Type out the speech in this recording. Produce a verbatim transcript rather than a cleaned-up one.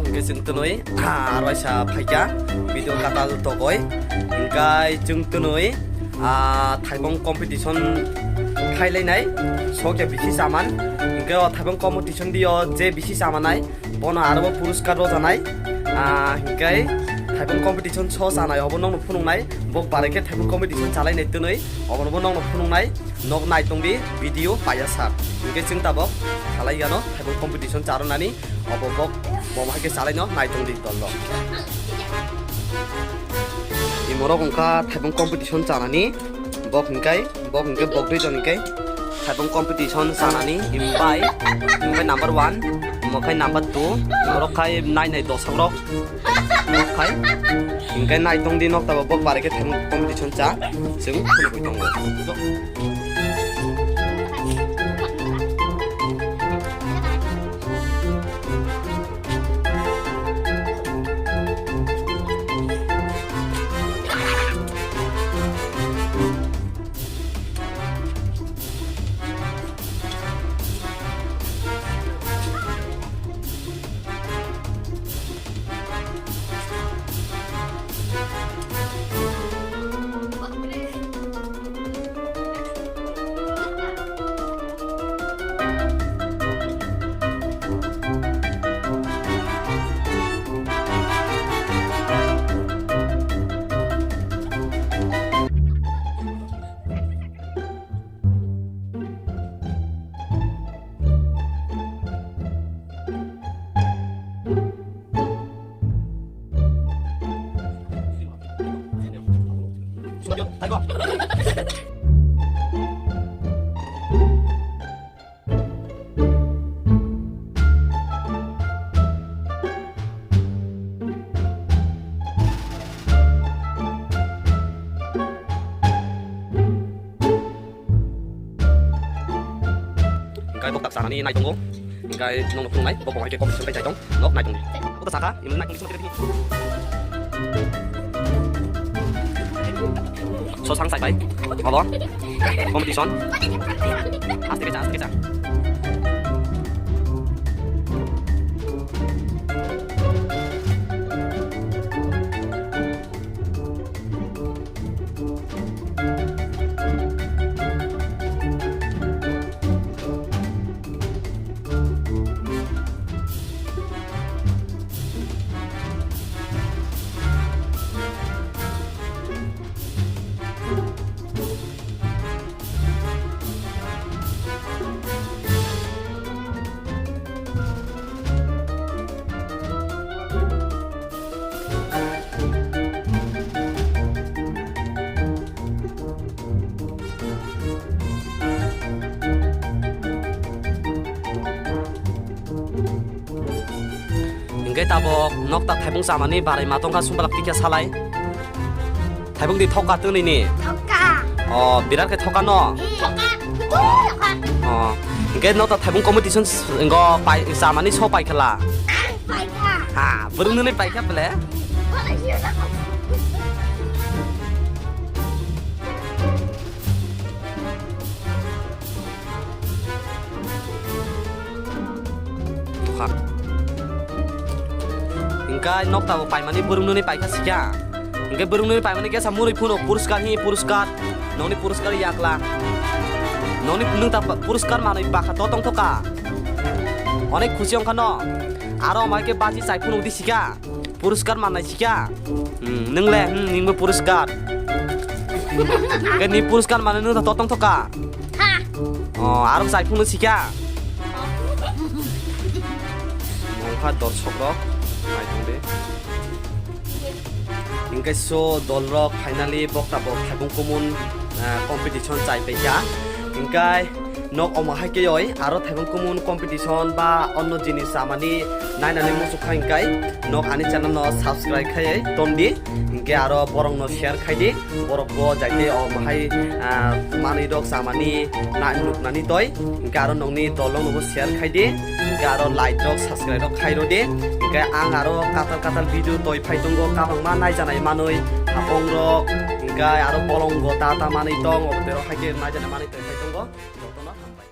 Hingke chwng twnwi, ah, aro waisa phaikha video katal togoi. Hingkai chwng twnwi, ah, thaibong competition khailainai, sokya bisi chaman. Hingke o thaibong competition dio je bisi chamanai, bono aro bo puruskar rojanai. Ah, hingkai thaibong competition so chanai obo nokno phunuknai, bok barai khe thaibong competition chalainai twnwi, obono bo nokno phunuknai, nok nai tongdi video paiya sak. Hingke chwng tabok khalai gano thaibong competition charonani. Obo bok, bo hai khe chalaino nai tong di tolno. Imorok wngkha thaibong competition chanani. Bok hingkai, bok hingke bok dui jon hingke thaibong competition chanani. Imbai, imbai number one, imo khai number two, imorok khai nai nai dosak rok. Bok khai, hingke nai tong di nok tabo bok barai khe thaibong competition cha, chwng phunugwi tongo. Hingkai bok tak sanani nai tongo. Hingkai nongno phunuknai, bok bo hai khe competition khai chai tong, nok nai tong di. Bok ta sakha, imung nai tong di, sima khe. So sang sai pai. Obo. Competition. Aste khe cha, aste khe cha. Hingke tabok nokta thaibung chamani barai ma tongkha sumbalak tikya salai. Thaibung di thoka twnwi ni. Thoka. O, birat khe thoka no? Hmm. Thoka. Thoka. O. Hingke nokta thaibung competition s-, ngo pai, chamani so pai khala. Ang pai kha. Ha, bwrwng nwnwi pai kha bele? Wala hiya na. Bukha. Hingke nokta bo paimani bwrwng nwnwi paikha sikha. Hingke bwrwng nwnwi paimani kesa murwi phunu puruskar hi puruskar. Nokni puruskar yakla. Nokni nwng ta puruskar manwi bakha to tongthoka. Onek khusi wngkha no. Aro mai khe bachi chai phunu di sikha. Puruskar mannai sikha. Hmm, nwng le, hmm, nwngbo puruskar. Ke ni puruskar manwi nwng to tongthoka. Ha. O, aro chai phunu sikha. Wngkha dorsok rok, nai tong di. Hingke so dol rok finally bokta bok thaibung kumun, ah, competition chai paikha. Hingke nok omo hai khe oi, aro thaibung kumun competition ba onno jinis chamani nainani muchuk kha hingkai nok ani channel no subscribe khai ton di, hingke aro borok no share khai di, borok bo jai khe omo hai, ah, manwi rok chamani na nuknani toi, hingke aro nokni dol rok no bo share khai di, hingke aro like rok subscribe rok khai rw di, hingke ang aro katal katal video toi phai tongo kabangma naijanai manwi hapong rok, hingke aro bolong go ta ta manwi tong, obotero hai khe naijanai manwi toi phai tongo, jotono hambai.